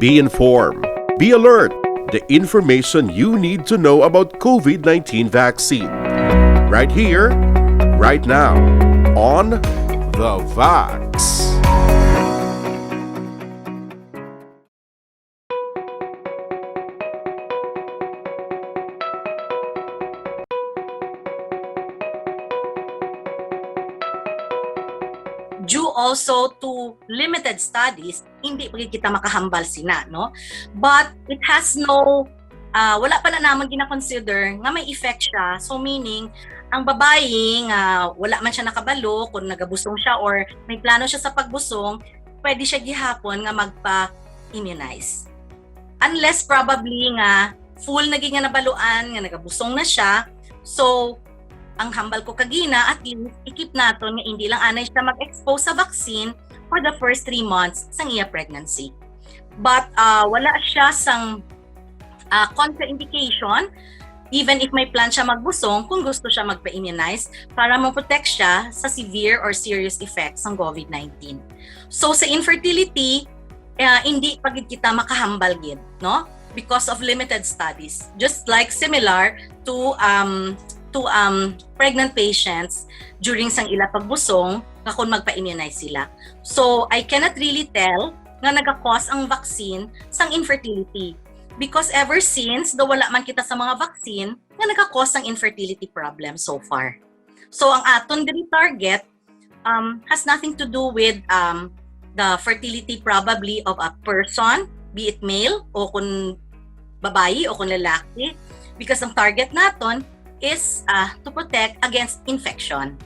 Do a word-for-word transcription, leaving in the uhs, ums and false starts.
Be informed. Be alert. The information you need to know about COVID nineteen vaccine. Right here, right now, on The Vax. Due also to limited studies, hindi pa gid kita makahambal sina, no? But it has no, ah, wala pa na naman gina-consider nga may effect siya. So meaning, ang babayi nga wala man siya nakabalo kung nagabusong siya or may plano siya sa pagbusong, pwede siya gihapon nga magpa-immunize. Unless probably nga full na gid nga nabaluan nga nagabusong na siya. So, ang hambal ko kagina, at least, i-keep naton nga hindi lang anay siya mag-expose sa vaccine for the first three months sang iya pregnancy. But ah, wala siya sang ah, contraindication, even if may plan siya magbusong, kung gusto siya magpa-immunize para ma-protect siya sa severe or serious effects ng COVID nineteen. So sa infertility, ah, hindi pa gid kita makahambal gid, no? Because of limited studies. Just like similar to um to um pregnant patients during sang ila pagbusong nga kung magpa-immunize sila. So I cannot really tell nga naga-cause ang vaccine sang infertility. Because ever since, daw wala man kita sa mga vaccine nga naga-cause sang infertility problem so far. So ang aton diri target um, has nothing to do with um, the fertility probably of a person, be it male o kung babayi o kung lalaki, because ang target naton is uh, to protect against infection.